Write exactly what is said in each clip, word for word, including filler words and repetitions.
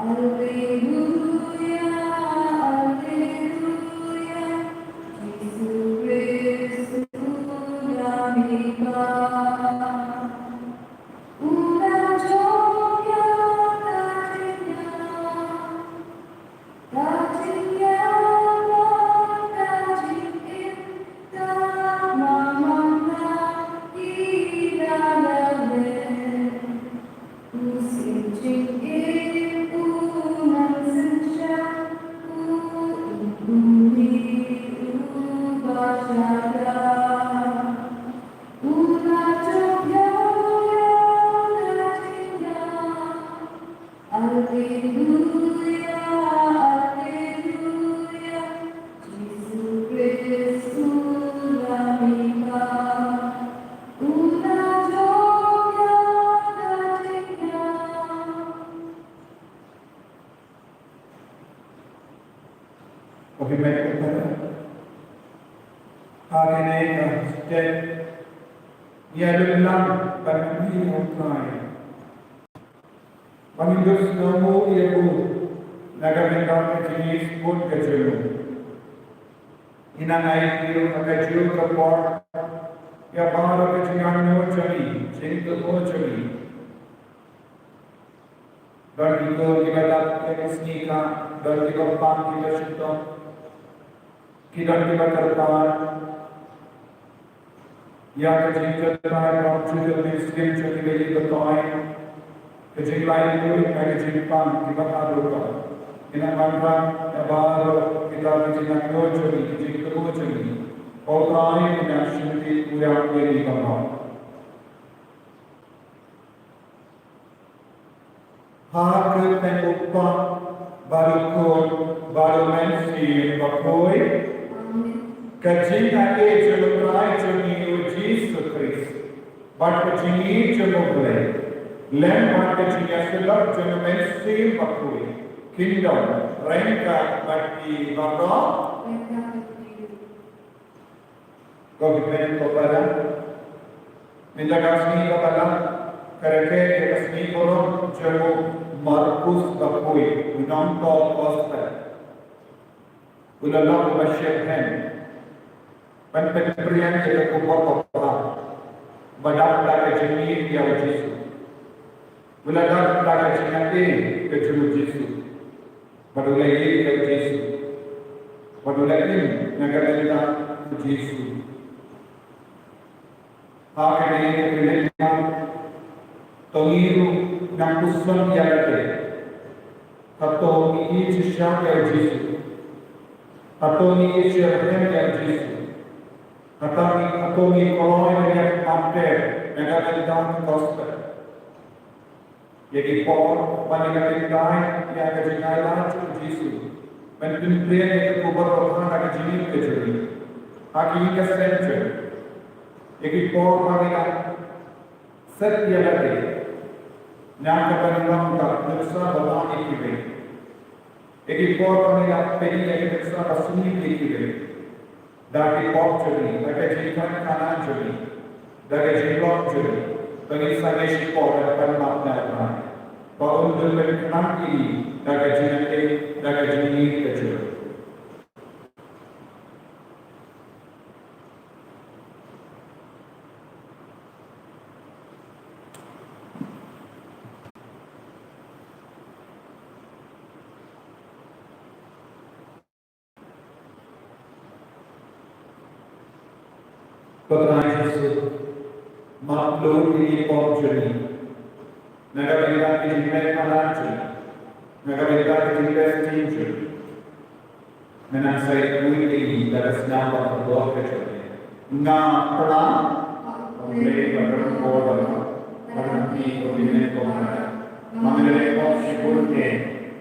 Alleluia, alleluia, Jisu Khrist u la mih ba. U la jop ïa ka jingïap, ka jingïap bad ka jingim, tang ma man la ki la leh. U sien jingim u nang synshar, u im u mih uba shada. U la jop ïa ka jingïap. Alleluia, alleluia, Jisu Khrist u la mih ba. U la jop ïa ka jingïap. Okay, mate, okay. Ha kane ka step, ïa lum lang ban kynmaw ïa U Trai. Ban ïa lum lang ïa u na ka bynta ka jingïasyllok ka jong u. Ngi nang ai ïa u ha kajuh ka por ïa baroh ka jingangnud jong ngi, jingangnud jong ngi. Don kito kiba dap ïa ka sngi ka, don kiba pang kiba shitom. Ki don kiba kyrpad ïa ka jingjynjar bad ka jingïasyllok jong kiba ïeit ba thymmai. Ka jinglait luid bad ka jingpang kiba ar rukom. Ngi nang wanrah ïa baroh kita ki jingangnud jong ngi, ki jingangnud jong ngi. Ko Trai, ngi nang shim ïa u ïa ngi baroh. Ha ka kyrteng U Kpa bad U Khun bad U Mynsiem Bakhuid. Amen. Ka jingaiei jong U Trai jong ngi U Jisu Khrist, bad ka jingïeit jong U Blei, lem bad ka jingïasyllok jong U Mynsiem Bakhuid, kin don ryngkat bad phi baroh. Ryngkat bad phi. Ko hynmen ko para, mynta ka sngi kaba la, ka rakhe ïa ka sngi burom jong u Markus Bakhuid, u nongthoh Gospel. U la long uba shitrhem ban pynpriang ïa ka khubor babha ba dap da ka jingïeit ïa U Jisu. U la dap da ka jingaiei ka jong U Jisu. Bad u la ïeit ïa U Jisu. Bad u la im na ka bynta U Jisu. Ha kane ka kynhun, to ngi ruh nang pyrshang ïa lade. Hato ngi ïeit shisha ïa U Jisu? Hato ngi ïeit shitrhem ïa U Jisu? Hato ngi, hato ngi kloi ban ïa pynpaw na ka bynta ka gospel? Ïa ki por ba ngi la pynpaw ïa ka jingïaid lad jong U Jisu, ban pynpriang ïa ka khubor babha na ka jingim ka jong ngi ha kine ki snem jong ngi. Ïa ki por ba ngi la set ïa lade na ka ban long ka nuksa babha ïa kiwei. Ïa ki por ba ngi la pynïaid ïa ka nuksa ba sniew ïa kiwei. Da ki pop jong ngi, da ka jingkren kane jong ngi, da ka jinglong jong ngi, ba ngin sa ïoh shipor ban pan map na U Trai. Ba un pynlong khnang ïa ngi da ka jingïeit, da ka jingïeit ka jong ngi. Ko Trai Jisu, map lut ïa ki pop jong ngi. Na ka bynta ka jingmut palat jong ngi. Na ka bynta ka jingleh jong ngi. Mynta sa ïa khuid ïa ngi da ka snam ba kordor ka jong ngi. Nga pynlong Amen. Ba don ko da ka, ba don ki ko bine ko da. Ba me le ko shibun ke,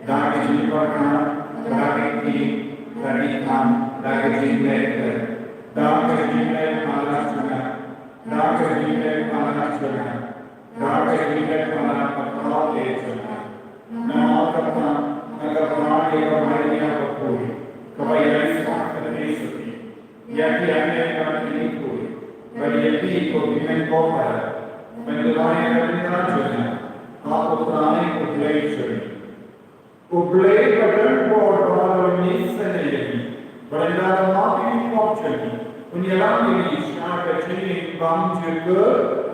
da ki jingpyrkhat, da ki kti, da ki kam, da ki jingleh, da ki jingleh palat jong nga, da ki jingleh palat jong nga, da ki jingleh palat ba kordor jong nga. kaba ïaisah kane ka sngi ïa ki, ïa kane ka sngi, bad ïa ki ko ki mei ko para, ban duwai ïa ka bynta jong nga, ha U Trai U Blei jong ngi. U Blei ba don bor ba la lyngngoh ïa ngi, bad ynda la map ïa ki pop jong ngi, un ïalam ïa ngi sha ka jingim bymjukut.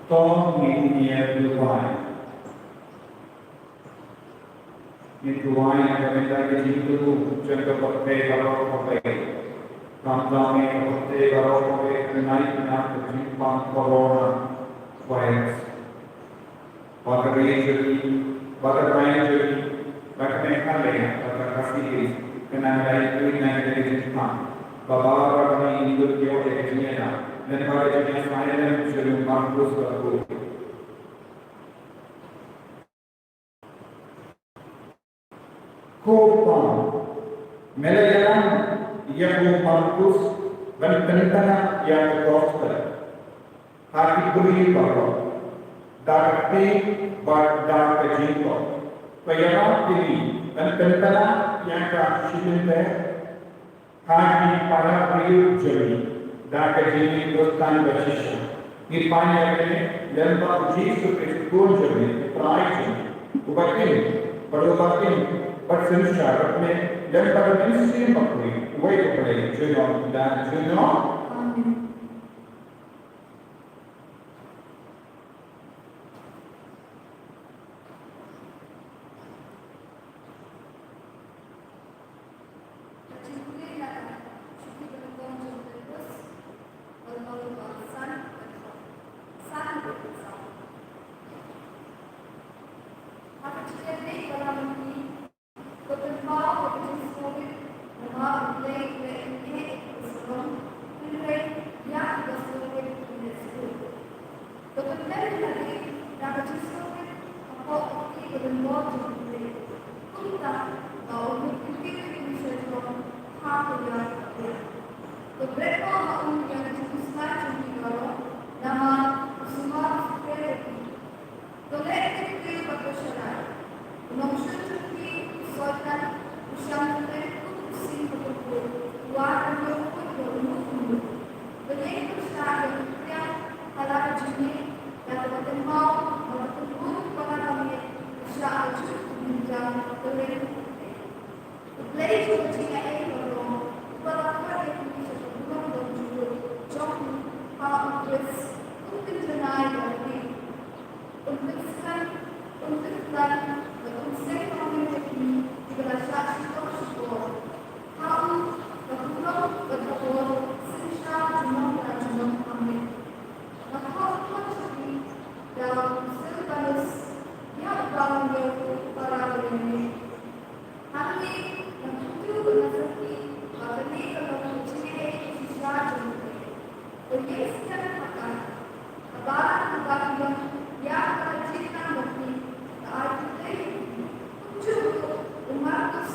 To ngin ïa duwai. Ngin duwai na ka bynta ka jingkyrkhu jong ka pyrthei baroh kawei. Khamtam ïa ka pyrthei baroh kawei kane na ka jingpang corona virus. Ba ka ri jong ngi, ba ka ri jong ngi, ba ka Meghalaya, ba ka Khasi Hills, kan nang ïai pynlong ïa ka jingpang. Ba baroh kawei ngin ïoh ïa ka jingïada. Lyngba ka jingïasaid lem jong u Markus bakhuid. Ko Paul, me la ïalam ïa u Markus ban pynpaw ïa ka gospel ha ki briew baroh, da ka kti bad da ka jingkyrkhu. To ïalam ïa ngi ban pynpaw ïa ka shimet ha ki para briew jong ngi, da ka jingïakhun ba shisha. Ngi pan ïa kane lyngba U Jisu Khrist U Khun jong ngi, U Trai jong ngi, uba im, bad uba im bad synshar bad me, lyngba U Mynsiem Bakhuid, uwei U Blei junom da junom. Amen. Kynnoh jong U Blei. Kumta ba u mut kyntiew ïa ki sha jrong ha ka ïa ka pia. To bret noh ha u ïa ki jingkhuslai jong ki baroh, namar u sumar u sukher ïa ki. To leh kyntiew bad to sharai. U nongshun jong ki u Soitan u shang kyrteng kum u sing kaba khuid, u wad ban ïoh khuid ïa uno uno. To ïeng pyrshah ïa ki kriang ha la ka jingim, ïa kaba kynmaw ba ka kynhun ba la ka miet ka shah ha juk ka jingjia ka leng. U Blei jong ka jingaiei baroh, uba la khot ïa phi sha ka burom dongjuh jong u ha U Khrist, un pynjanai ïa phi. Un pynskhem, un pynkylla, bad un seng pynlong ïa phi kiba la shah shitom shipor. Ha u ka burom bad ka bor, synshar junom la junom. Amen. Nga khot khot sha phi da u Silvanus, ïa uba ngi ïoh u para bariong. Hangne nga kyntu bad nga sakhi ba kane ka long ka jingaiei shisha jong U Blei. To ïeng skhem ha ka. Haba, haba ki don ïa ka jingnang ba phi, ka ai khublei ïa phi. Kumjuh ruh u Markus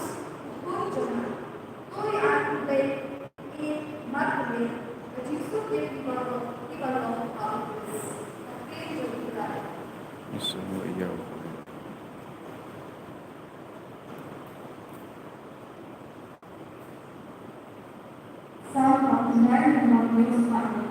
u khun jong nga. To ai khublei ïa phi markylliang. Ka jingsuk ïa phi baroh kiba long ha U Khrist. Ka ktien jong U Trai. Ïa u. Psalm forty-nine, number one.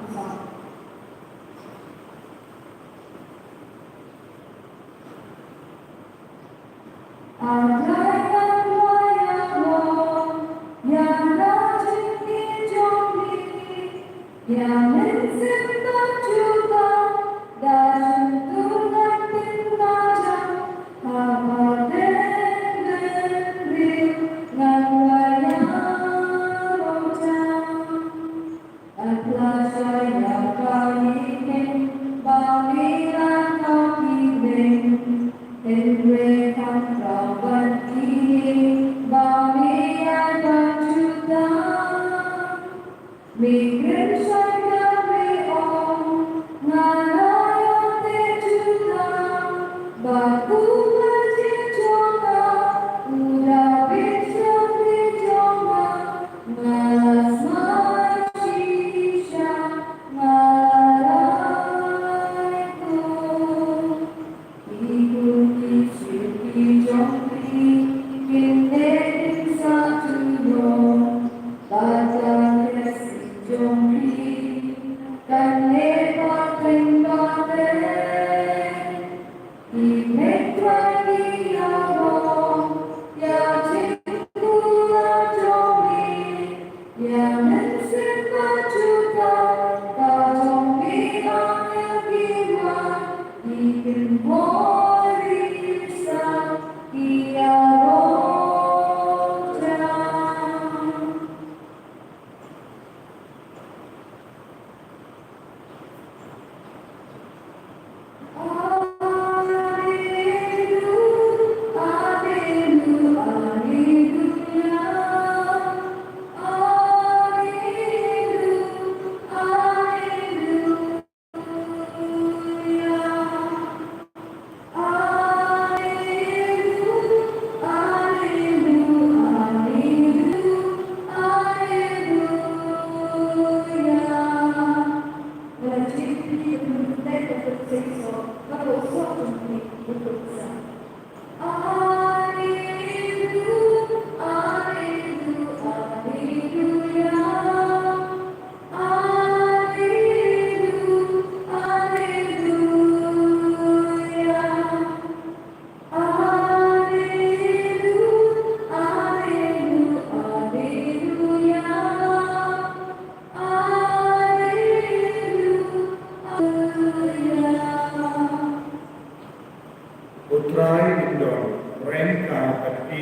U Trai un don ryngkat bad phi.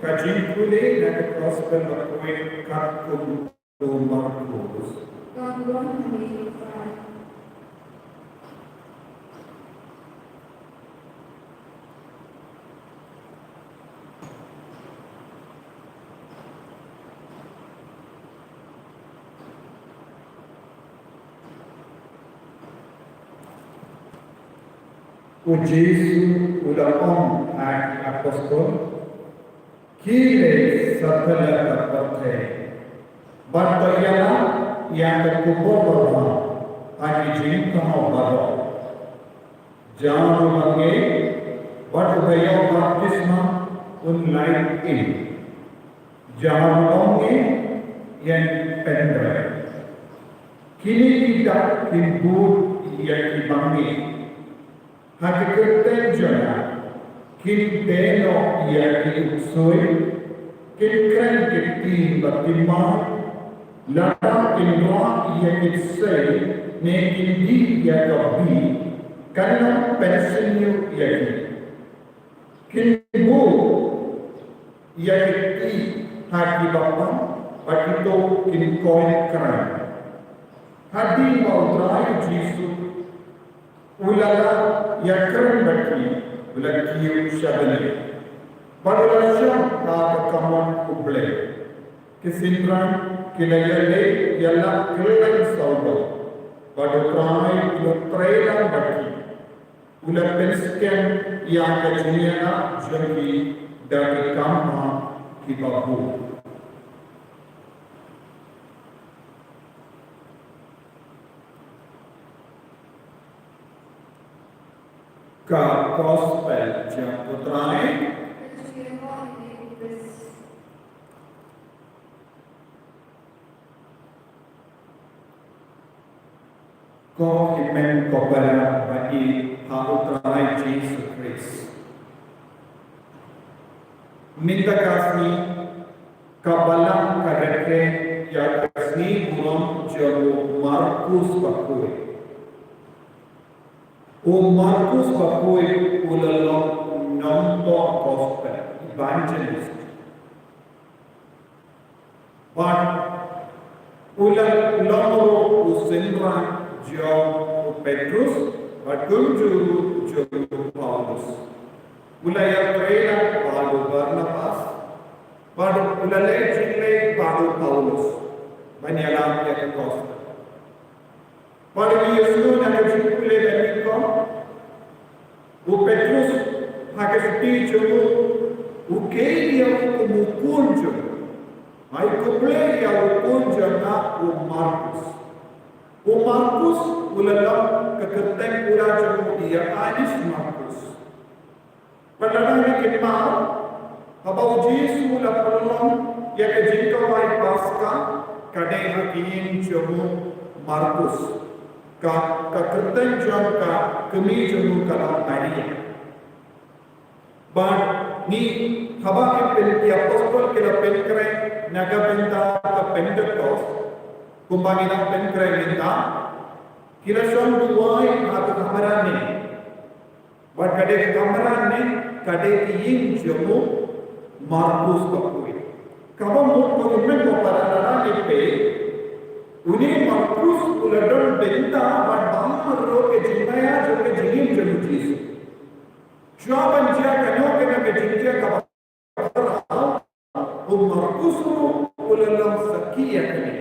Ka jingpule na ka Gospel ba poi katkum u Markos. U Jisu u la ong ha ki apostol, ki leit sa thala ka pyrthei bad to ïalam ïa ka khubor babha ha ki jingthaw baroh. Jan uba ngeit bad uba ïoh baptisma un lait im. Jan uba ngeit ïa pynrem. Kine ki dak kin bud ïa ki bangeit. Ha ka kyrteng jong nga kin beh noh ïa ki uksoi, kin kren ki ktien ba ki mar, lada kin rah ïa ki ksai ne kin dih ïa ka bih, kan ym pynsniew ïa ki. Kin buh ïa ki kti ha ki bapang bad kito kin koit kren. Hadien ba U Trai Jisu u la la ïakren bad ki, u la kiew sha bneng bad u la shong ha ka kamon U Blei. Ki synran ki la ïaleh ïalap kylleng sawdong bad U Trai u la trei lang bad ki. U la pynskhem ïa ka jingïada jong ki da ki kam bha kiba bun. Ka Gospel jong U Trai. Ko hynmen ko para ba ïeit ha U Trai Jisu Khrist. Mynta ka sngi ka Balang ka rakhe ïa ka sngi burom jong u Markus Bakhuid. U Markus Bakhuid u la long nongthoh gospel, evangelist. Bad u la long ruh u synran jong u Petrus bad kumjuh ruh jong u Paulus. U la ïatrei lang bad u Barnabas bad u la leh jingleh bad u Paulus ban ïalam ïa ka gospel. Bad ngi ïohsngew na ka jingpule ba nyngkong, u Petrus ha ka kti jong u, u kheiñ ïa u kum u khun jong u. Bad u khublei ïa u khun jong nga u Markus. U Markus u la long ka kyrteng pura jong u, ïa Anis Markus. Bad lada ngi kynmaw, haba u Jisu u la pynlong ïa ka jingkhawai Paska, ka dei ha ka ïing jong u Markus. Ka, ka kyrteng jong ka kmie jong u ka long Maria. Bad ngi, haba ki pyn, ki apostol ki la pynkhreh na ka bynta ka Pentekost, kumba ngi la pynkhreh mynta, ki la shong duwai ha ka kamra ne. Bad ka dei ka kamra ne, ka dei ka ïing jong u Markus Bakhuid. Kaba mut ko hynmen ko para, lada ngi peit, une Markus u la don bynta bad baroh ka jingmaïa jong ka jingim jong u Jisu. Shuwa ban jia kano kano ka jingjia kaba khraw, u Markus ruh u la long sakhi ïa kane.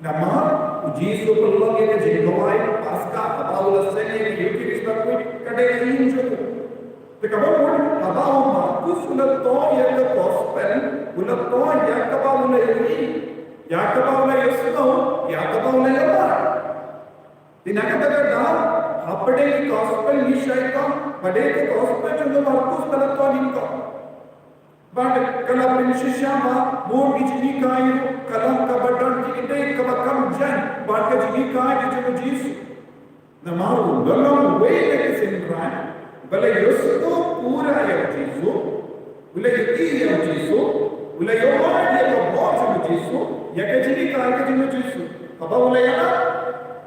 Namar u Jisu u pynlong ïa ka jingkhawai Paska, haba u la seng ïa ka Eukharist bakhuid, ka dei ka ïing jong u. Te kaba mut, haba u Markus u la thoh ïa ka gospel, u la thoh ïa kaba u la ïohi, ïa kaba u la ïohsngew, ïa kaba u la ïohi. Te na kata ka daw, hapdeng ki gospel ngi shai kham, ba dei ka gospel jong u Markus ba la thoh nyngkong. Bad ka la pynshisha ba bun ki jinghikai ruh ka long kaba don ki kdei kaba kam jaiñ bad ka jinghikai ka jong u Jisu. Namar u la long uwei na ki synran ba la ïohsngew pura ïa u Jisu, u la ïohi ïa u Jisu, u la ïohi ïa ka bor jong u Jisu, ïa ka jinghikai ka jong u Jisu. Haba u la ïalam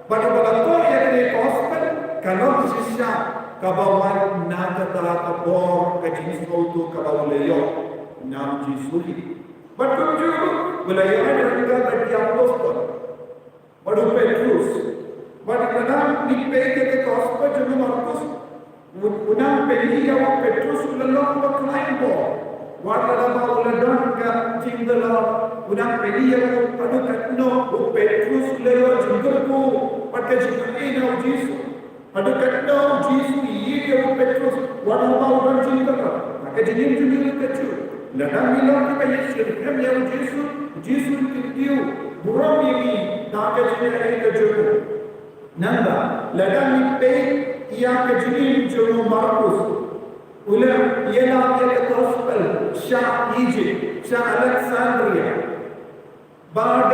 bad haba la thoh ïa kane ka gospel, ka long shisha kaba wan na kata ka bor ka jingsngewthuh kaba u la ïoh na u Jisu hi. Bad kumjuh u la ïaid ryngkat bad ki apostol bad u Petrus. Bad lada ngi peit ïa ka gospel jong u Markus, u, u nang pynlong ïa u Petrus u la long uba khlaiñ bor. Wat lada ba u la don ka jingdalor, u nang pynlong ïa u haduh katno u Petrus u la ïoh jingkyrkhu bad ka jingmane na u Jisu. Haduh katno u Jisu i ïeit ïa u Petrus wat haba u don jingkyrpad. Ha ka jingim jong ngi ruh ka jong. Lada ngi long kiba ïeit shitrhem ïa u Jisu, u Jisu u kyntiew burom ïa ngi da ka jingïaid ka jong u. Nangta, lada ngi peit ïa ka jingim jong u Markus. U la ïalap ïa ka gospel sha Egypt, sha Alexandria. Bad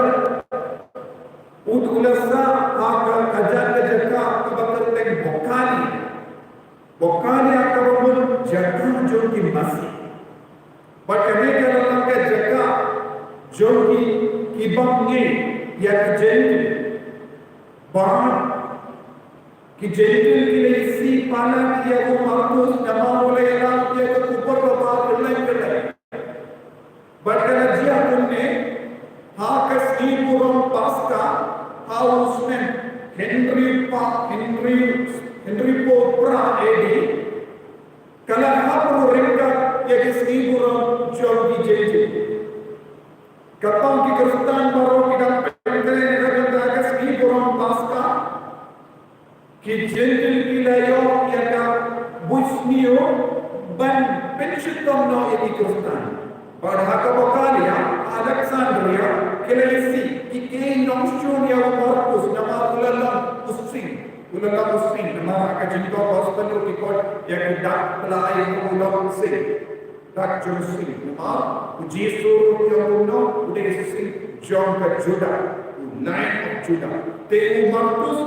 u, u la sah ha ka, ka jaka, jaka kaba kyrteng Bokalia. Bokalia kaba mut jaka jong ki masi. Bad kane ka la long ka jaka jong ki, ki bym ngeit ïa ki Jentil. Bad ki Jentil ki la isih palat ïa u Markus namar u la ïalap ïa ka khubor kaba kylleng kylleng. Bad ka la jia kumne, ha ka sngi burom Paska, ha u snem Henry pa, Henry, Henry Pope pra A D, ka la hap ruh ryngkat ïa ka sngi burom jong ki Jentil. Katba ki Khristan baroh ki dang pynkhreh ïa ka bynta ka sngi burom Paska, ki Jentil ki la ïoh ïa ka buit sniew ban pynshitom noh ïa ki Khristan. Bad ha ka Bokalia, Alexandria, ki la isih, ki khie nongshun ïa u Markus namar u la long u sing. U la long u sing namar ha ka jingthoh gospel ki khot ïa ki dak pla ïa u long u sing. Dak jong u sing namar u Jisu ruh u ong u dei u sing jong ka Judah, u Lion of Judah. Te u Markus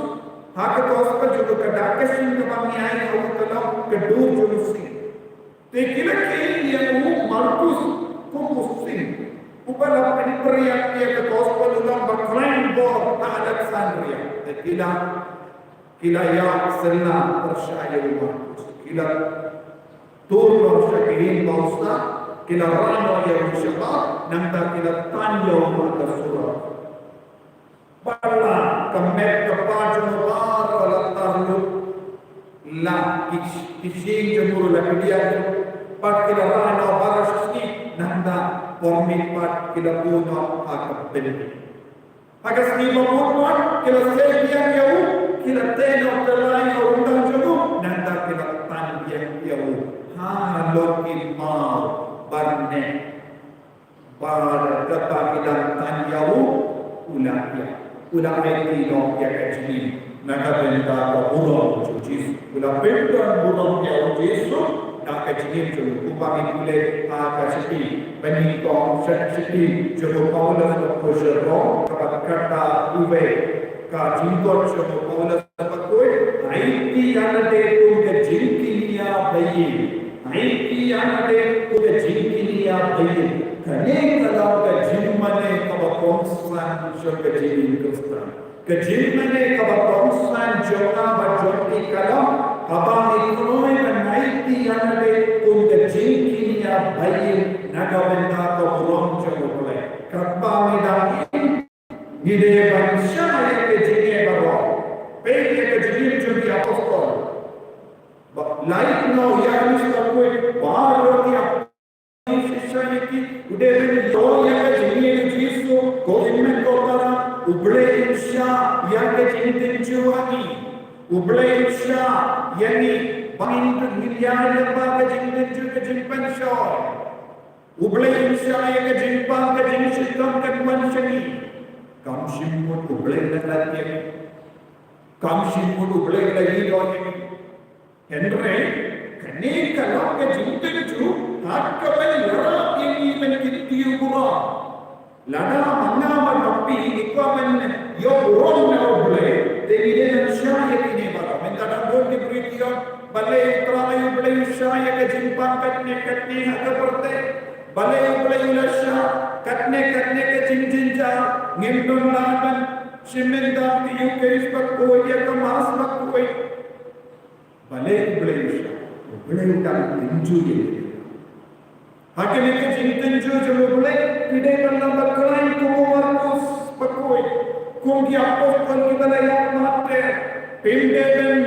ha ka gospel jong u ka dak ka sing kaba ngi ai ha u ka long ka dur jong u sing. Te ki la khie ïa u Markus kum u sing uba la pynpriang ïa ka gospel u long ba khlaiñ bor ha Alexandria. Te ki la, ki la ïa sella pyrshah ïa u Markus. Ki la tur noh sha ki ïing ba u sah, ki la rah noh ïa u shabar, nangta ki la tan ïa u ha ka surok. Bad la ka met ka pa jong u baroh la tar lut. La ki, ki shyieng jong u la pdiang lut. Bad ki la rah noh baroh shi sngi, nangta por miet pat ki la buh noh ha ka byndi. Ha ka sngi ba mut pat ki la sei biang ïa u, ki la tei noh tyllai ha u ryndang jong u, nangta ki la tan biang ïa u halor ki maw ban neh. Bad katba ki dang tan ïa u, u la ïa, u la aiti noh ïa ka jingim na ka bynta ka burom jong u Jisu. U la pyndon burom ïa u Jisu na ka jingim jong u. Kumba ngi pule ha ka shithi ba nyngkong, shithi jong u Paulus ha ka Rom, kaba kata uwei ka jingkot jong u Paulus. Bakhuid, aiti ïa lade kum ka jingkñia ba ïeit. Aiti ïa lade kum ka jingkñia ba ïeit. Kane ka long ka jingmane kaba kongsan jong ka jingim Khristan. Ka jingmane kaba kongsan jong nga bad jong phi ka long, haba ngi kynnoh ban aiti ïa lade kum ka jingkñia ba ïeit na ka bynta ka burom jong U Blei. Katba ngi dang im, ngi dei ban shah ïa ka jingeh baroh. Peit ïa ka jingim jong ki apostol. Ba lait noh ïa ki shisha, baroh ki apostol shisha ïa ki. U dei ban ïoh ïa ka jingim jong u Jisu, ko hynmen ko para, U Blei un shah ïa ka jingtynjuh ha ngi. U Blei un shah ïa ngi ba ngin ïaid lyngba ka jingtynjuh ka jingpynshoi. U Blei un shah ïa ka jingpang ka jingshitom kan wan sha ngi. Kam shym mut U Blei la lait ïa ngi. Kam shym mut U Blei la ïehnoh ïa ngi. Hynrei kane ka long ka jingtynjuh ha kaba ïarap ïa ngi ban kyntiew burom. Lada ma nga ma phi ngi kwah ban ïoh burom na U Blei, te ngi dei ban shah ïa kine baroh. Mynta dang bun ki briew ki ong, balei Trai U Blei u shah ïa ka jingpang katne katne ha ka pyrthei? Balei U Blei u la shah katne katne ka jingjynjar? Ngim don lad ban shim, mynta ki ïoh case ba khuid, ïa ka mass ba khuid. Balei U Blei u shah? U Blei u dang tynjuh ïa ngi. Ha kane ka jingtynjuh jong U Blei, phi dei ban long bakhlaiñ kum u Markus bakhuid, kum ki apostol kiba la ïap martyr. Phim dei ban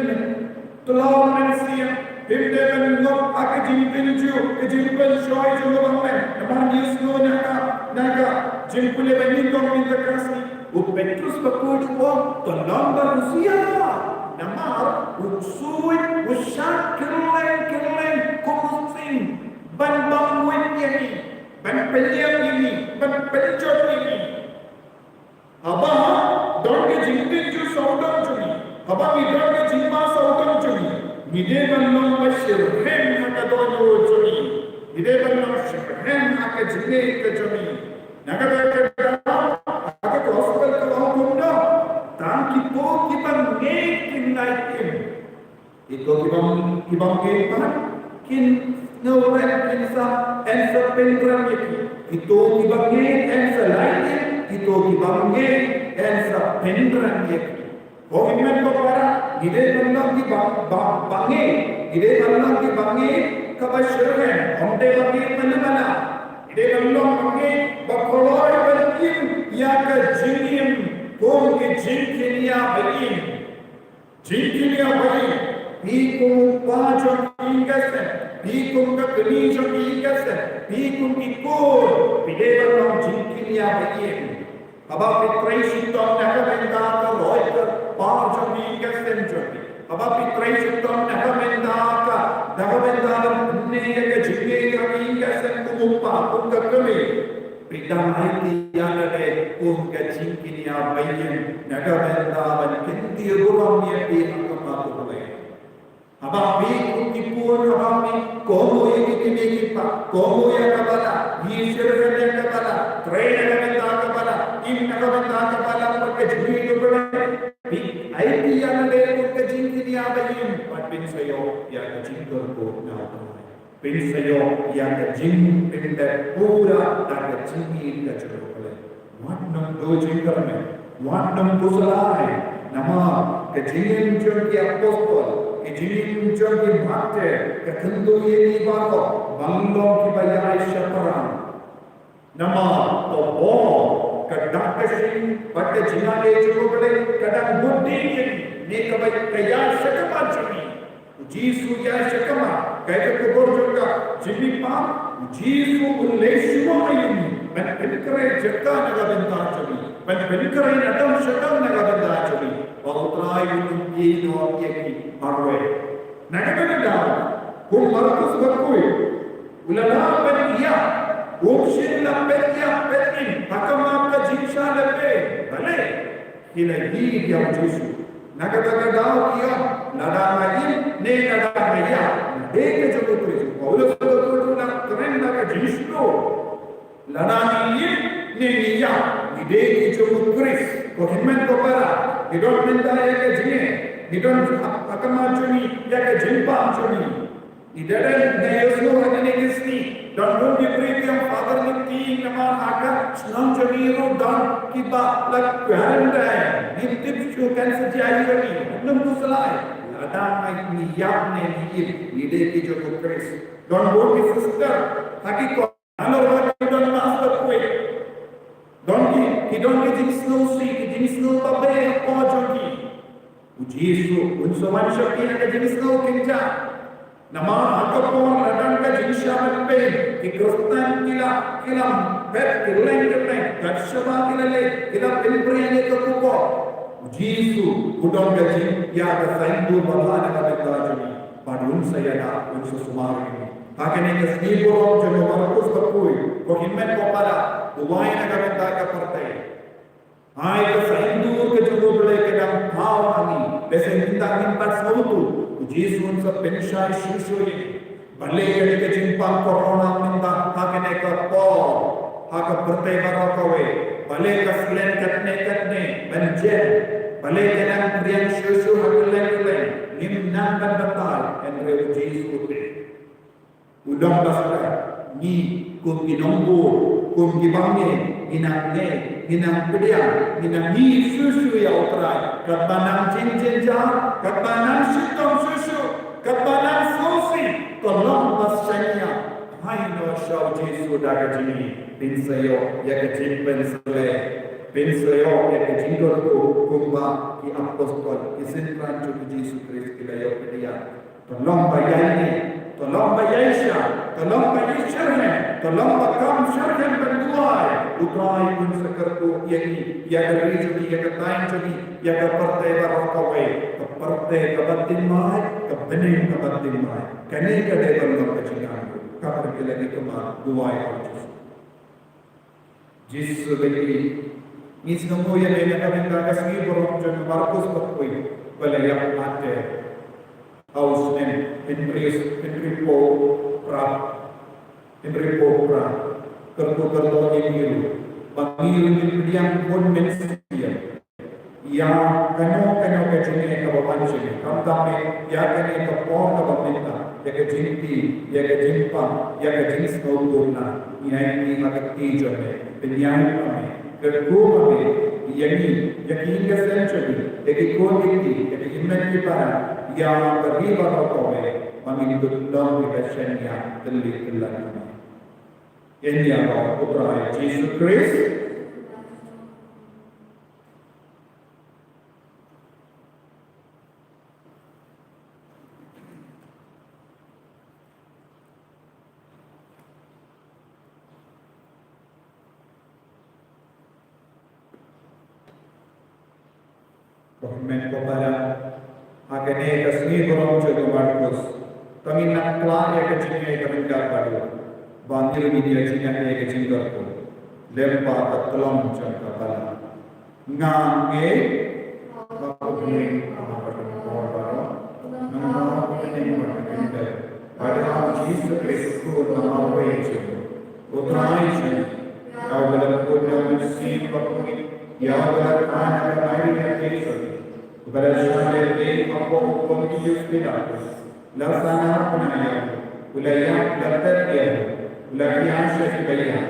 tlot mynsiem, phim dei ban ngop ha ka jingtynjuh ka jingpynshoi jong u bymman. Namar ngi ïohsngew na ka, na ka jingpule ba nyngkong mynta ka sngi, u Petrus bakhuid u ong, to long ba husiar. Namar u Haba ngi don ka jingma sawdong jong ngi, ngi dei ban long ba shyrkhei ha ka dohnud jong ngi. Ngi dei ban long shyrkhei ha ka jingngeit ka jong ngi. Na kata ka daw, ha ka gospel ka ong kumno, tang kito kiba ngeit kin lait im. Kito kiba, kiba ngeit pat kin ngeit, kin sa, yn sa pynrem ïa ki. Kito kiba ngeit yn sa lait im, kito kiba ngeit yn sa pynrem ïa ki. Ko hynmen ko para, ngi dei ban long kiba, ba, ba ngeit, ngi dei ban long kiba ngeit kaba shyrkhei, ym dei ba ngeit mane mane. Ngi dei ban long ba ngeit ba kloi ban im ïa ka jingim kum ki jingkynïa ba im. Jingkynïa ba im, phi kum u kpa jong ka ïing ka sem, phi kum ka kmie jong ka ïing ka sem, phi kum ki khun, phi dei ban long jingkynïa ba im. Haba phi trei shitom na ka bynta ka roi ka par jong ka ïing ka sem jong phi. Haba phi trei shitom na ka bynta ka, na ka bynta ka pynne ïa ka jingim ka ïing ka sem kum u kpa kum ka kmie. Phi dang aiti ïa lade kum ka jingkynïa ba im na ka bynta ban kyntiew burom ïa phi ha khmat U Blei. Haba phi kum ki khun, haba phi kohnguh ïa ki kmie ki kpa, kohnguh ïa ka balang, ïashyrkhei ïa ka balang, trei na ka bynta ka balang, im na ka bynta ka balang bad ka jingim U Blei. Phi aiti ïa lade kum ka jingkynïa ba im, bad phin sa ïoh ïa ka jingkyrkhu na U Blei. Phin sa ïoh ïa ka jingpyndep pura da ka jingim ka jong U Blei. Wat nym duh jingkyrmen, wat nym phuhshlei, namar ka jingim jong ki apostol, ka jingim jong ki martir, ka kyntu ïa ngi baroh ban long kiba ïaishah pyrshah. Namar ka bor, ka dak ka shin bad ka jingïaid jong U Blei ka dang bud dien ïa ngi, ne kaba ka ïaishah khmat jong ngi. U Jisu u ïaishah khmat, kaei ka khubor jong ka jingim ba u Jisu un leit shuwa ïa ngi, ban pynkhreh jaka na ka bynta jong ngi, ban pynkhreh na dong sha dong na ka bynta jong ngi. Ba U Trai un ïehnoh ïa ngi marwei. Na kata ka daw, kum Markus bakhuid, u la lah ban ïap, um shym la peit ïap peit im ha khmat ka jingshah lehbeiñ. Balei? Ki la ïeit ïa u Jisu. Na kata ka daw ki ong, lada nga im ne lada nga ïap, nga dei ka jong u Khrist. Paulus bakhuid u la kren da ka jingshlur. Lada ngi im ne ngi ïap, ngi dei ki jong u Khrist. Ko hynmen ko para, ngi don mynta ïa ka jingeh, ngi don ha, ha khmat jong ngi ïa ka jingpang jong ngi. Ngi dei na ïohsngew ha kane ka sngi, don bun ki briew ki ong Father, ngi tieng namar ha ka shnong jong ngi ruh don kiba la quarantine. Ngim tip shuh kan sa jia ïa ngi. Nym phuhshlei. Lada ngi ïap ne ngi im, ngi dei ki jong u Khrist. Don bun ki sister ha ki Nalor ba ki don master kwe. Don ki, ki don ki jingsngewsih, ki jingsngew ba beh hapoh jong ki. U Jisu un sa wan sha phi ha ka jingsngew kynja. Namar ha ka por la don ka jingshah ban peit, ki Khristan ki la, ki la peit, ki leng, ki leng, kat shaba ki la leit, ki la pynpriang ïa ka khubor. U Jisu u don ka jingïa ka saiñdur ba bha na ka bynta jong ngi. Bad un sa ïada, un sa sumar ïa ngi. Ha kane ka sngi burom jong u Markus bakhuid, ko hynmen ko para, duwai na ka bynta ka pyrthei. Ai ka saiñdur ka jong U Blei ka dang paw ha ngi, lehse mynta ngim pat sngewthuh, u Jisu un sa pynshai shuh shuh ïa ngi. Balei kane ka jingpang corona mynta ha kane ka por, ha ka pyrthei baroh kawei. Balei ka slem katne katne ban jem. Balei ka dang pdiang shuh shuh ha kylleng kylleng. Ngim nang ban batai, hynrei u Jisu u tip. U dang ba sdang, ngi kum ki nongbud, kum ki bangeit, ngi nang ngeit, ngi nang pdiang, ngi nang ngeit shuh shuh ïa U Trai. Katba nang jynjar, katba nang shitom shuh shuh, katba nang sngewsih, to long ba shaniah, phai noh sha u Jisu da ka jingngeit, phin sa ïoh ïa ka jingpynshlur, phin sa ïoh ïa ka jingkyrkhu kumba ki apostol, ki synran jong u Jisu Khrist ki la ïoh pdiang. To long ba ïaineh, to long ba ïaishah, to long ba ïashyrkhei, to long ba kham shyrkhei ban duwai. U Trai un sa kyrkhu ïa ngi, ïa ka ri jong ngi, ïa ka thaiñ jong ngi, ïa ka pyrthei baroh kawei, ka pyrthei kaba thymmai, ka bneng kaba thymmai. Kane ka dei ban long ka jingangnud. Ka pyrkhat ïa ka, ma duwai ha u Jisu. Jisu ba ïeit, ngi sngewbha ïa me na ka bynta ka sngi burom jong u Markus bakhuid. la ïap ate ha u snem hynriew, hynriewphew phra, hynriewphew phra. Kyrkhu kyrdoh ïa ngi ruh ba ngi ruh ngin pdiang bun mynsiem ïa kano kano ka jingeh kaba ban jia, khamtam eh ïa kane ka por kaba mynta, ïa ka jingkti, ïa ka jingpang, ïa ka jingsngewthuh na. Ngi ai ngi ha ka kti jong me, pynïaid ïa me, kyrkhu ïa me, ïa ngi, ïa ki ïing ki sem jong ngi, ïa ki khun ki kti, ïa ki hynmen ki para, ïa ka ri baroh kawei, ba ngin dup long ki ka shaniah tylli tyllan ïa me. Ïa ngi ïa U Trai Jisu Khrist. Ba hynmen ba para ha kane ka sngi burom jong u Markus, to ngin nang kla ïa ka jingïaid ryngkat bad u, ba ngin ïa jingïaid ïa ka jingkyrkhu lem bad ka tlong jong ka balang. Nga ngeit ba U Blei u Kpa badonbor baroh, u nongïalam bad u nongpynim bad u nongpynim, bad U Jisu Khrist u Khun ba marwei jong U Trai jong ngi, ïa uba la kut da U Mynsiem Bakhuid, ïa uba la kha na ka Maria Theisotti, uba la shah lehbeiñ hapoh u Pontius Pilatus, la sahnarphna ïa u, u la ïap, la tet ïa u, u la thiah sha ki baïa,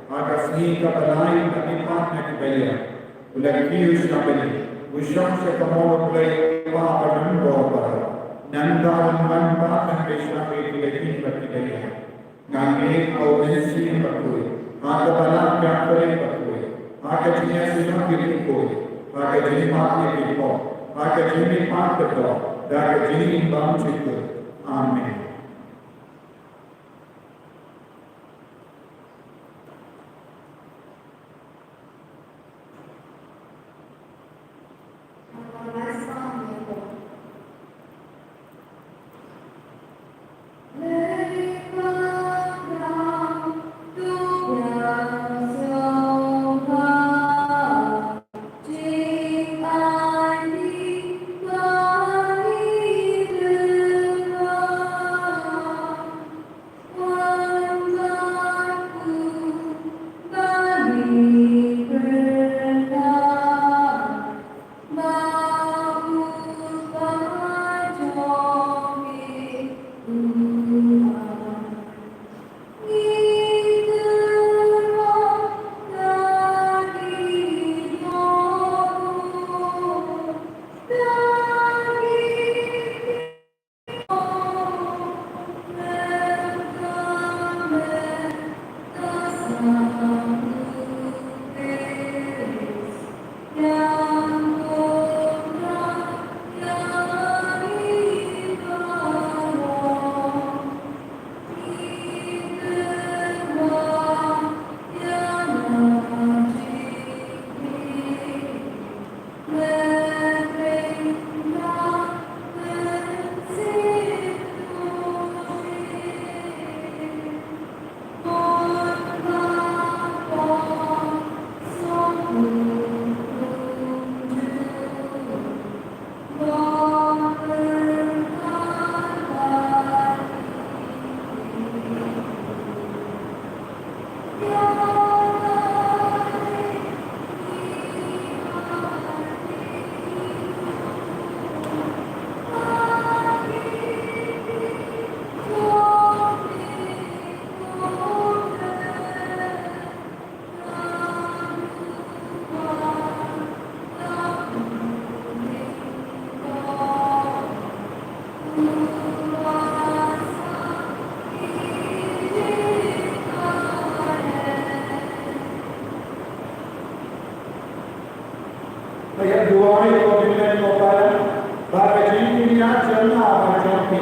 ha ka sngi kaba lai u la mihpat na ki baïa, u la kiew sha bneng, u shong sha ka mon U Blei U Kpa badonbor baroh. Nangta un wan pat ban pynshakri ïa ki bad ki baïa. Nga ngeit ha U Mynsiem Bakhuid, ha ka Balang Katholik bakhuid, ha ka jingïasynshar ïa ki briew, ha ka jingmap ïa ki pop, ha ka jingmihpat kyrdoh, da ka jingim bymjukut. Amen. Ïa duwai ko hynmen ko para ba ka jingpynïaid jong nga bad jong phi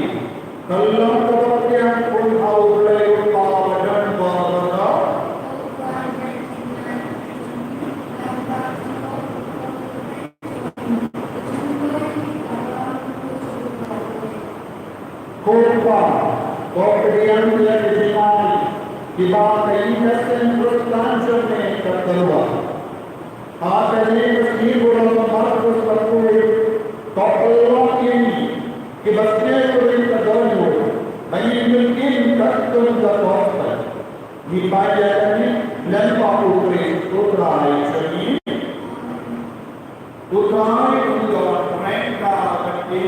ka long kaba pdiang bun ha U Blei U Kpa badonbor baroh. Ko Kpa, to pdiang ïa ka jingai kiba ka ïing ka sem Khristan jong me ka tyrwa. Ha kane ka sngi burom Markus Bakhuid, to pynlong Kiba sngewrit ka dohnud ba ngin im katkum ka gospel. Ngi peit ïa kane lyngba U Khrist U Trai jong ngi. U Trai un ïoh ryngkat bad phi.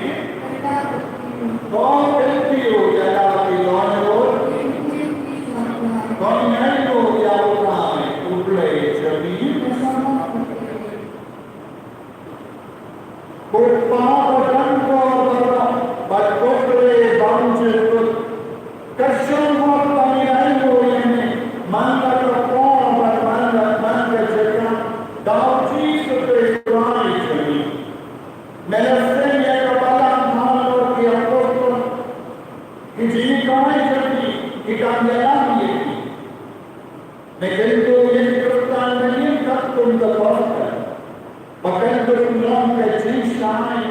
To kyntiew ïa la ki dohnud. To ngeit ïa U Trai U Blei jong ngi. Ko Pa ba don bor baroh bad ko Blei bymjukut. Ka shong hok ba ngin ainguh ïa me man la ka por bad man la man ka jaka, da U Jisu Khrist U Trai jong ngi. Me la seng ïa ka balang halor ki apostol. Ki jinghikai jong ki ki dang ïalam ïa ki. Me kyntu ïa ki Khristan ba ngin im katkum ka gospel. Ba kan long ka jingshai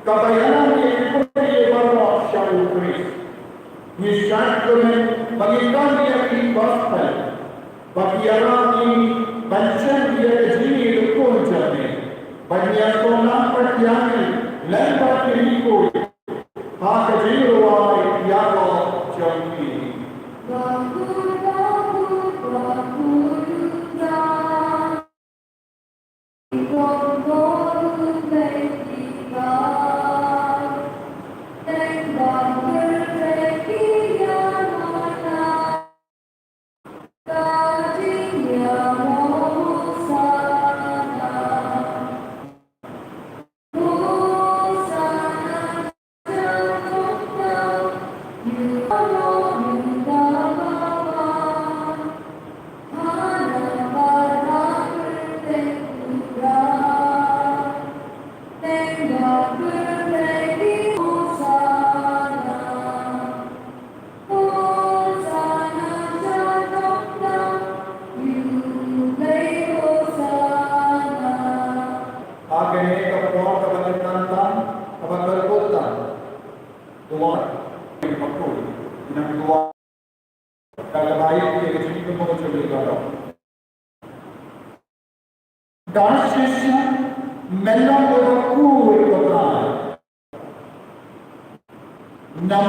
kaba ïalam ïa ki briew baroh sha U Khrist. Ngi shad kumne ba ngi don ïa ki gospel ba ki ïarap ïa ngi ban shem ïa ka jingïadukun jong me. Ba ngi ïasnoh pat ïa ngi lem bad ki riew ha ka jingrwai ïaroh jong phi. Ha kane ka por kaba tyngkhuh tam, kaba kyrkhu tam. Duwai, bakhuid, nang duwai. Ka kaba ïeit ka jingkyrkhu jong ngi baroh. Ka shisha me long uba khuid ko Trai. Nam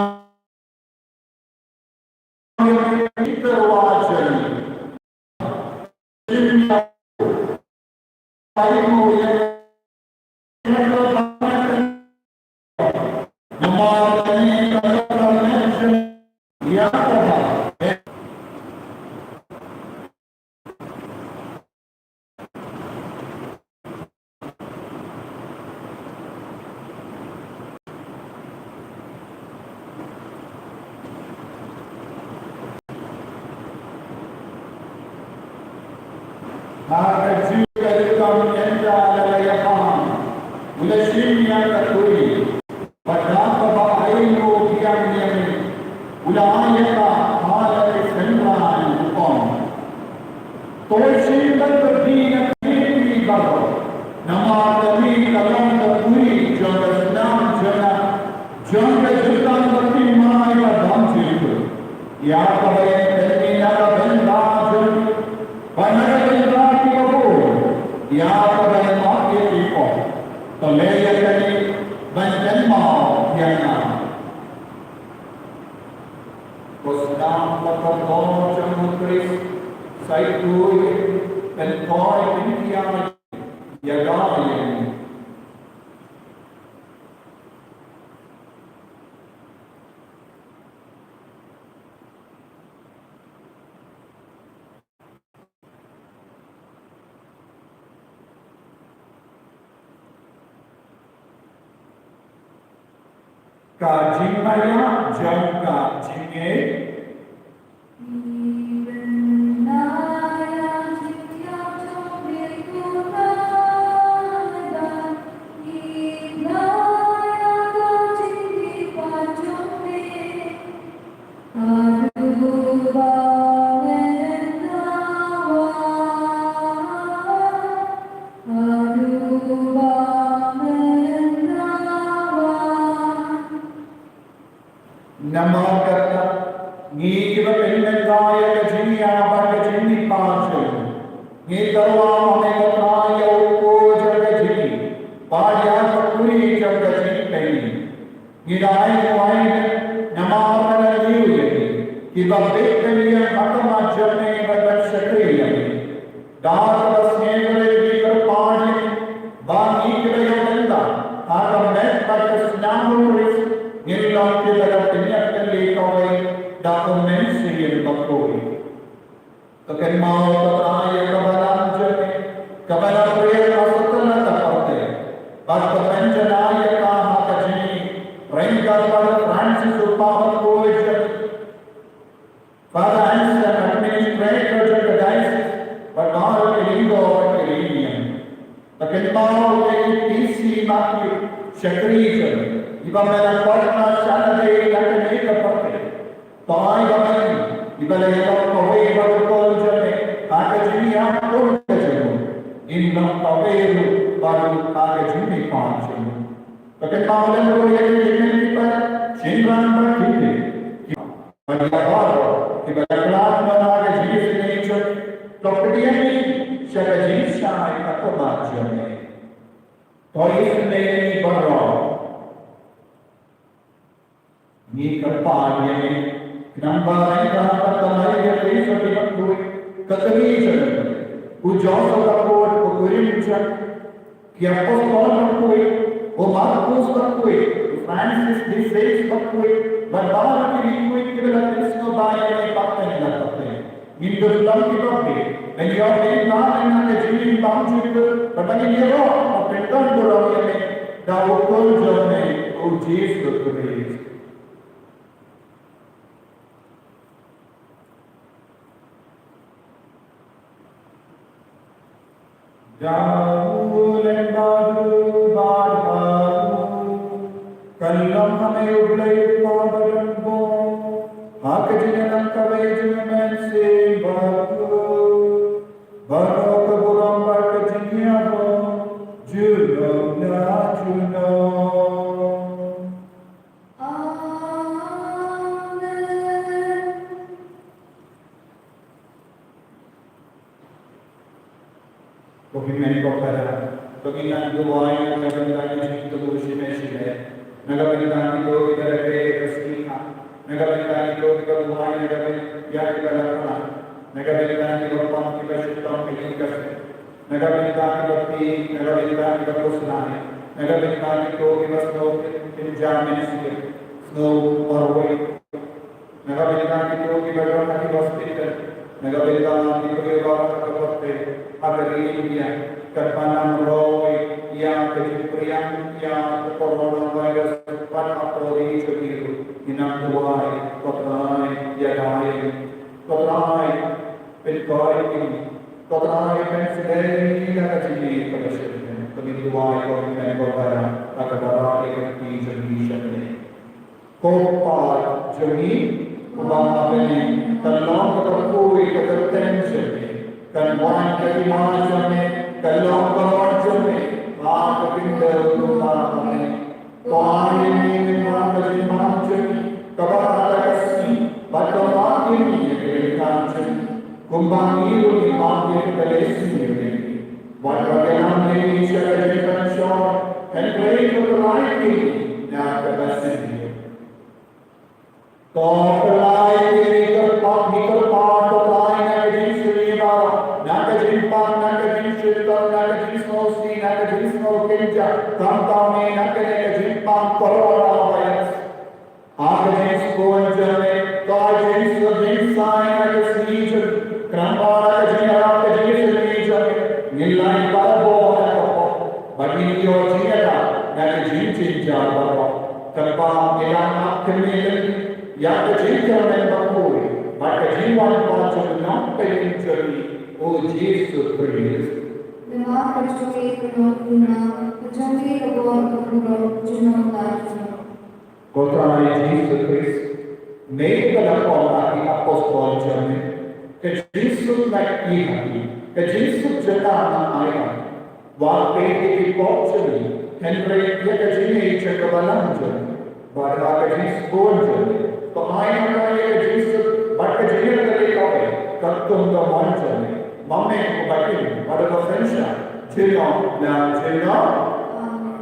Ha ka jingkyrkhu ka ynda la ïa pang, u la shim ïa ka tui, bad da kaba ainguh biang ïa me, u la ai ïa ka ha la ki synran, u ong: To shim bad phi na phi baroh, namar kane ka long ka tui jong ka snam jong nga, jong ka jutang bathymmai ba bymjukut. Ïa kaba ïeng pynmih na ka bynta jong phi bad na ka bynta kiba bun, ïa kaba ïeng map ïa ki pop. To leh ïa kane ban kynmaw ïa nga. Ko snam ba kordor jong U Khrist, sa ïathuh, kynthoh, kynthiah ïa ka ïing. Ka jingmaïa jong ka jingngeit. Namar kata, ngi kiba pynmynta ïa ka jingïa bad ka jingmihpat jong ngi, ngi tyrwa ha me ko Trai ïa u kpu jong ka jingïeit bad ïa ka khuri jong ka jingpyni. Ngi da ai duwai namar ka la ïohi ïa ngi kiba bit ban ïeng ha khmat jong me bad ban shakri ïa me. Da kaba sngewthuh ïa ngi kyrpad ïa ngi ba ngi kiba ïeng bynta ha ka met bad ka snam u Khrist ngin long kiba la pynïap kylli kawei da u Mynsiem Bakhuid. To kynmaw, to ai ïa ka balang jong me kaba la pyrshang ha satlak ka pyrthei bad to pynjanai ïa ka ha ka jingïeit ryngkat bad u Francis u kpa bakhuid jong me, Father Anselm, administrator jong ka diocese, bad baroh ki lyngdoh bad ki lyngñiang. To kynmaw ïa i P C Matthew, shakri jong me, iba me la koit noh sha lade ïa kane ka pyrthei. To ai ba ngi, iba la ïalap kawei bad u Khun jong me ha ka jingïap kum ka jingmut, ngin long kawei ruh bad u ha ka jingmihpat jong u. To kynmaw lem ruh ïa ki hynmen ki para, shynrang bad ki kmie, bad ïa baroh kiba la khlad noh ha ka jingisynei jong me. To pdiang ïa ngi sha ka jingshai ha khmat jong me. To isynei ïa ngi baroh. Ngi kyrpad ïa me, khnang ba ryngkat bad ka Maria Thérèse bakhuid, ka kmie jong me, u Joseph bakhuid, u kurim jong me, ki apostol bakhuid, u Markus bakhuid, u Francis de Sales bakhuid, bad baroh ki bakhuid kiba la pynshong ïa me pateng la pateng. Ngin dup long kiba bit ban ïoh bynta na ka jingim bymjukut, bad ba ngin ïaroh ban pyndonkam ïa me da u Khun jong me, u Jisu Khrist. Da u len bad u bad ha u, kan long ha me u Blei u Kpa badonbor, ha ka jingïalang kawei jong u Mynsiem Bakhuid, baroh ka burom bad ka jingïaroh junom la junom. Amen. Ko hynmen ko para, to ngin nang duwai na ka bynta ki jingtbut shimei shimei, na ka bynta kito kiba la khreh ka sngi, na ka bynta kito kiba duwai na ka bynta kiba la khlad, na ka bynta kiba pang kiba shitom ka ïing ka sem, na ka bynta kiba phi, na ka bynta kiba khuslai, na ka bynta kito kiba sngew kynja mynsiem, sngew marwei. Na ka bynta kito kiba don ha ki hospital, na ka bynta ki briew baroh ha ka pyrthei, ha ka ri India, katba nang roi ïa ka jingpyrshang ïa ka coronavirus bad ha ka ri jong ngi ruh, ngin nang duwai, Ko Trai ïada ïa ngi, Ko Trai pynkoit ïa ngi, Ko Trai pynshlei ïa ka jingïeit kaba shyrkhei, to ngin duwai ko hynmen ko para, ha kaba rah ïa ka kti jong ngi sha pdeng. Ko Kpa jong ngi uba ha bneng, kan long ka kyrkhu ïa ka kyrteng jong me, kan wan ka hima jong me, kan long ka mon jong me ha ka khyndew kumba ha bneng. To ai ïa ngi mynta ka jingbam jong ngi kaba ha la ka sngi, bad to map ïa ngi ïa ki ryngkat jong ngi, kumba ngi ruh ngi map ïa ki ba leh sngi ïa ngi. Wat la ïalam ïa ngi sha ka jingpynshoi, hynrei to pyllait ïa ngi na kaba sniew. To pyllait ïa ngi, Kyrpad, ngi kyrpad, to pyllait na ka jingsniew baroh, na ka jingpang, na ka jingshitom, na ka jingsngewsih, na ka jingsngewkynja, khamtam eh na kane ka jingpang coronavirus. Ha ka jingsbun jong me, to ai jingsuk jingsaiñ ha ka sngi jong me, khnang ba ha ka jingïarap ka jingïasyrdoh jong me, ngin lait barabor ha ka pop, bad ngin ïoh jingïada na ka jingjynjar baroh. Khnang ba ngin ïa ap kyrmen ïa ka jingkyrmen bakhuid bad ka jingwan pat jong u Nongpynim jong ngi, u Jisu Khrist. Namar ka jong me ka long ka pyrthei, ka jong me ka bor, ka burom, junom la junom. Ko Trai Jisu Khrist, me ba la ong ha ki apostol jong me, ka jingsuk ngan ai ha phi, ka jingsuk jong nga ngan ai ha phi. Wat peit ïa ki pop jong ngi, hynrei ïa ka jingïeit jong ka balang jong me, bad ha ka jingsbun jong me, to ai ha nga ïa ka jingsuk bad ka jingïatylli kawei katkum ka mon jong me, ma me uba im bad uba synshar junom la junom. Amen.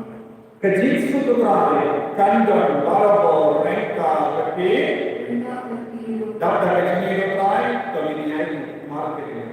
Ka jingsuk U Trai kan don barabor ryngkat bad phi. Dap da ka jingïeit U Trai, to ngin ïaid markylliang.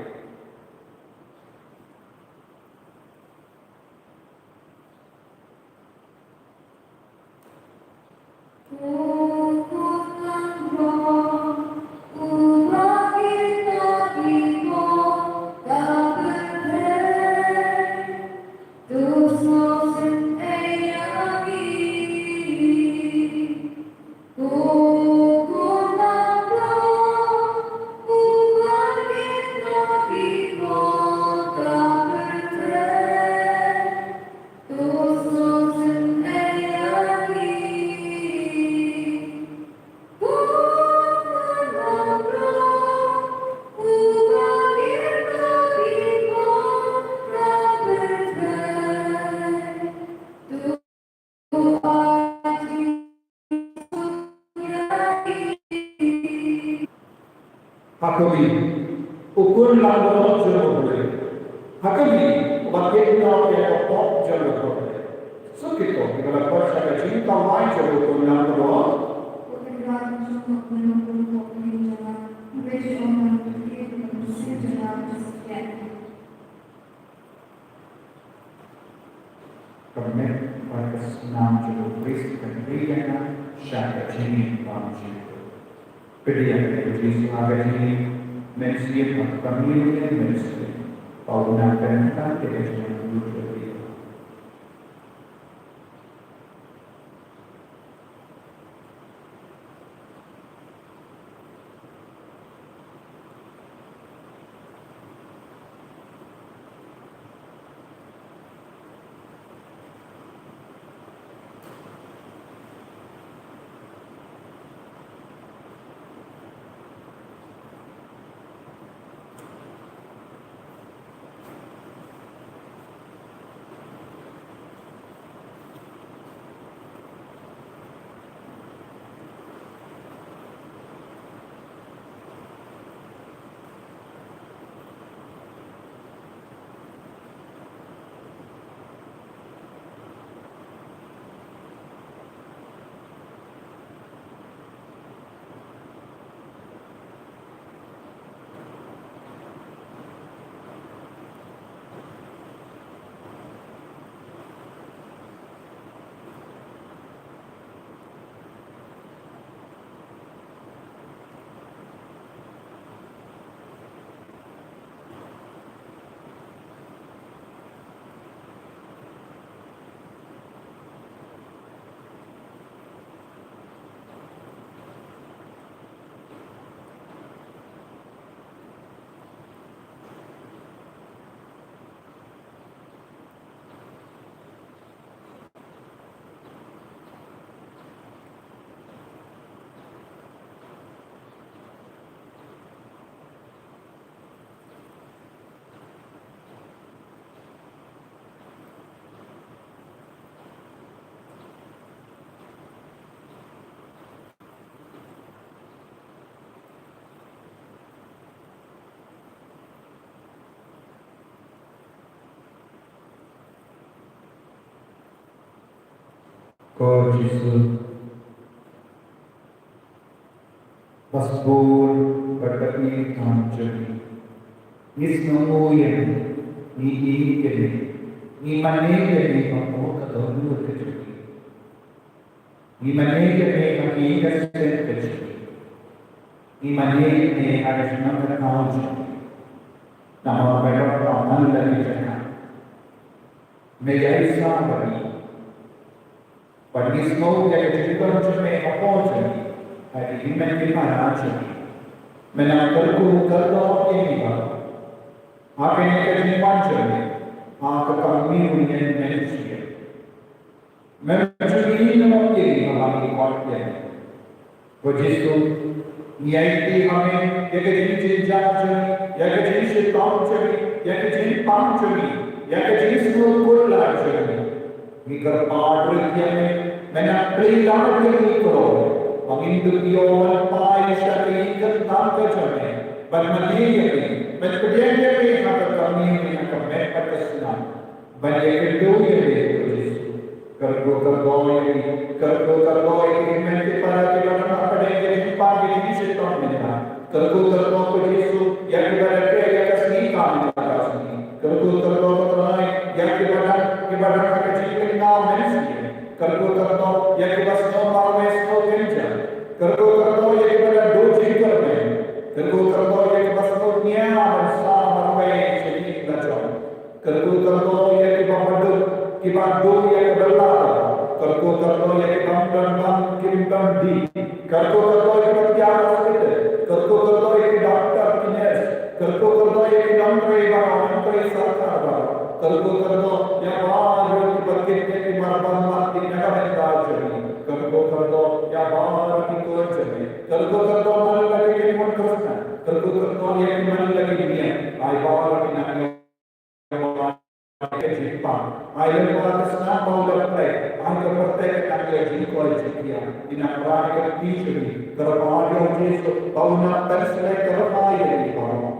Ha kawei, u khun langbrot jong U Blei. Ha kawei, uba kynnoh ïa ka pop jong U Blei. Sngewthuh, ngi la poi sha ka jingkawai jong u khun langbrot. Ka met bad ka snam jong U Khrist kan plie ïa nga sha ka jingim bymjukut. Pdiang ïa U Jisu ha ka jingim mynsiem bad ka mynsiem mynsiem. Ba u nang pynthikna ïa ka jingim bymjukut. Ko Jisu, ba sbun bad ba im tam jong ngi. Ngi sngewnguh ïa me, ngi ïeit ïa me, ngi mane ïa me ba mo ka dohnud ka jong ngi. Ngi mane ïa me ha ka ïing ka sem ka jong ngi. Ngi mane ïa me ha ka shnong ka thaw jong ngi. Namar me ruh ba man la ki jaka. Me ïaid sah bad ngi. Bad ngi sngew ïa ka jingdon jong me hapoh jong ngi. Ha ki hynmen ki para jong ngi. Me nang kyrkhu kyrdoh ïa ngi baroh. Ha kane ka jingwan jong me. Ha ka kam mynsiem mynsiem. Mem ju ïehnoh ïa ngi haba ngi khot ïa me. Ko Jisu, ngi aiti ha me ïa ka jingjynjar jong ngi, ïa ka jingshitom jong ngi, ïa ka jingpang jong ngi, ïa ka jingsngewkhuslai jong ngi. Ngi kyrpad ruh ïa me, me nang plie ïa ngi ko Trai, ba ngin dup ïoh ban phai sha ka ïing ka tang ka jong me, ban mane ïa me, ban pdiang ïa me ha ka kam mynsiem, ha ka met bad ka snam. Ban ïakynduh ïa me ko Jisu. Kyrkhu kyrdoh ïa ki, kyrkhu kyrdoh ïa ki hynmen ki para kiba don hapdeng ka jingpang ka jingshitom mynta. Kyrkhu kyrdoh ko Jisu ïa kiba la treh ïa ka sngi ka mynta ka sngi. Kyrkhu kyrdoh ko Trai ïa kiba don, kiba don ha ka jingkynmaw mynsiem. Kyrkhu kyrdoh ïa kiba sngew marwei sngew kynjah. Kyrkhu kyrdoh ïa kiba la duh jingkyrmen. Kyrkhu kyrdoh ïa kiba sngewbha ban sah marwei sha ïing la jong. Kyrkhu kyrdoh ïa kiba baduk, kiba duh ïa ka bylla. Kyrkhu kyrdoh ïa kiba ym don bam kim don dih. Kyrkhu kyrdoh ïa kiba tiar hospital. Kyrkhu kyrdoh ïa ki doktor ki nurse. Kyrkhu kyrdoh ïa ki nongtrei baroh, nongtrei sorkar baroh. Kyrkhu kyrdoh ïa baroh kiba kit ïa ki mar ban mar ki na ka bynta jong ngi. Kyrkhu kyrdoh ïa baroh ki khun jong ngi. Kyrkhu kyrdoh man la ki khun Khristan. Kyrkhu kyrdoh ïa ki man la ki niam. Ai baroh ki nang ka jingpang. Ai lem bad ka snam ba u la pynleit. Ai ka pyrthei ka tang ïa jingkoit jingkhiah. Ïa na ka kti jong ngi. Kyrpad ïa u Jisu ba un nang pynslem kyrpad ïa ngi baroh.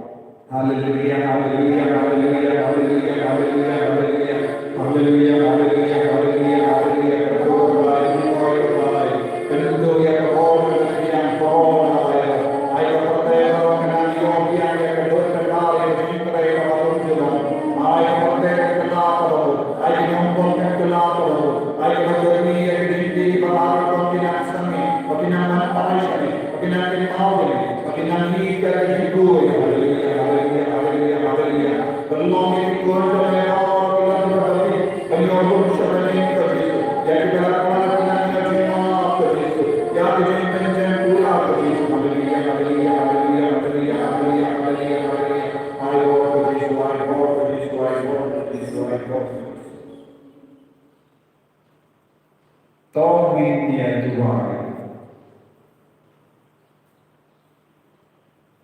Haleluia, haleluia, haleluia, haleluia, haleluia, haleluia. Haleluia, haleluia, haleluia, haleluia. Kyrkhu kyrdoh ïa ka bor ka pynïaid, kyrkhu ïa ka bor ka pynïaid, bor ka pynïaid. Ai ka pyrthei baroh kan nang ïoh biang ïa ka doh ka dar ïa ka jingtrei kaba ym ju long. Ai ka pyrthei kan kylla ka bor, ai ki nongpop kan kylla ka bor, ai kaba kyrmi ïa ka jingtip ba ar ba ki nang sangeh, ba ki nang man phai sha ngi. Ba ki nang kynmaw ïa ngi, ba ki nang ïeit ïa ka jingkhuid. Haleluia, haleluia, haleluia, haleluia. Pynlong ïa ki khun jong me baroh kiba la dep, ban ïoh rung sha bneng ko Jisu. Ïa kiba la kwah ki nang ïa jingmap ko Jisu. Ïa ka jingpynjem pura ko Jisu. Haleluia, haleluia, haleluia. Ai bor ko Jisu, ai bor ko Jisu, ai bor ko Jisu, ai bor ko Jisu. To ngin ïa duwai.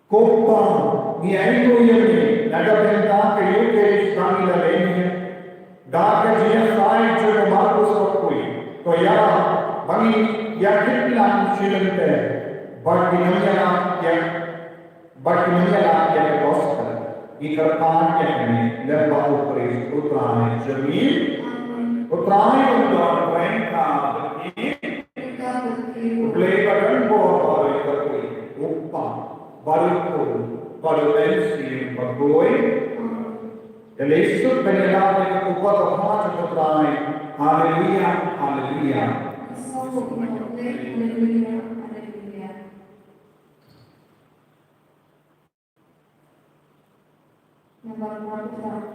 Ko Pa, ngi ainguh ïa me na ka bynta ka Ïukharist ba ngi la leh ïa, da ka jingïasaid jong u Markus Bakhuid. To ïa ba ngin ïa kit lang shi lynter bad ngin ïa lap ïa Bad ngin ïalap ïa ka gospel, ngi kyrpad ïa kane lyngba U Khrist U Trai jong ngi. Amen. U Trai un don ryngkat bad phi. Ryngkat bad phi. U Blei ba don bor ba ïeit, U Kpa bad U Khun bad U Mynsiem Bakhuid. Amen. Ïa lei suk ban ïalap ïa ka kup ka bha jong U Trai. Haleluia, haleluia. Haleluia, haleluia. Number forty-five.